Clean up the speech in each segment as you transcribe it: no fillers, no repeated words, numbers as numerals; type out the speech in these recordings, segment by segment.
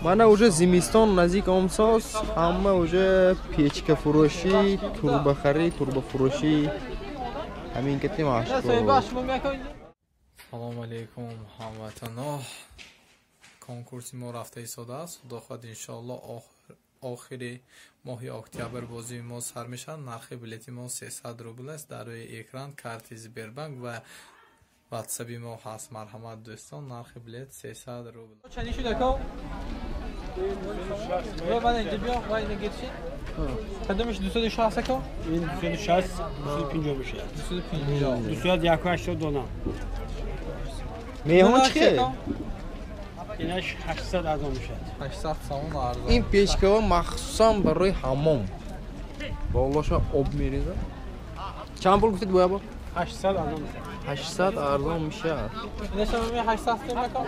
Мана уже зимистон наздик омсоз, ҳама уже печкафурӯшӣ, турбахарӣ, турбафурӯшӣ ҳамин кати машғул. Салом алейкум ҳамватано. Конкурси мо рафта истодааст. Худо хоҳад иншоалло охири моҳи октябр бозии мо сар мешавад. Нархи билети мо 300 рубл аст. Дар рӯи экран карти Сбербанк ва ватсаби мо ҳаст. Марҳамат дӯстон, нархи билет 300 рубл. Чанд шуд ако? Бیا اینجا بیا، من اینو گیرشی. کدومش 260 ако؟ این 260 250 میشه. 250. 280 دونم. меҳмон чӣ хел? اینش 800 ارزان میشه. 800 сомон арзон. Ин печкаҳо махсусан барои ҳаммом. Болоша об мерезад. Чанд пул гуфтед боя бо? 800 ارزان میشه. 800 арзон мешавад. اینش هم 800 сомон ако؟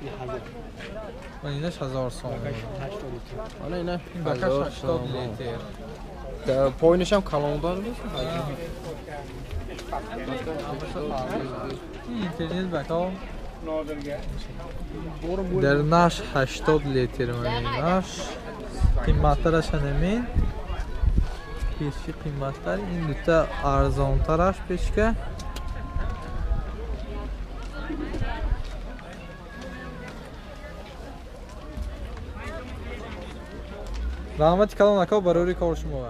این 1000. من اینش 1000 сомон. 80 لیتر. Ана ина این бакаш 80 литр. Поинашам калонтар нест? این интернет бака дар наш 80 литр наш қиматтараш ҳамин печи қиматтар, ин дута арзонтараш печка. Раҳмати калон ако, барори кор шумо.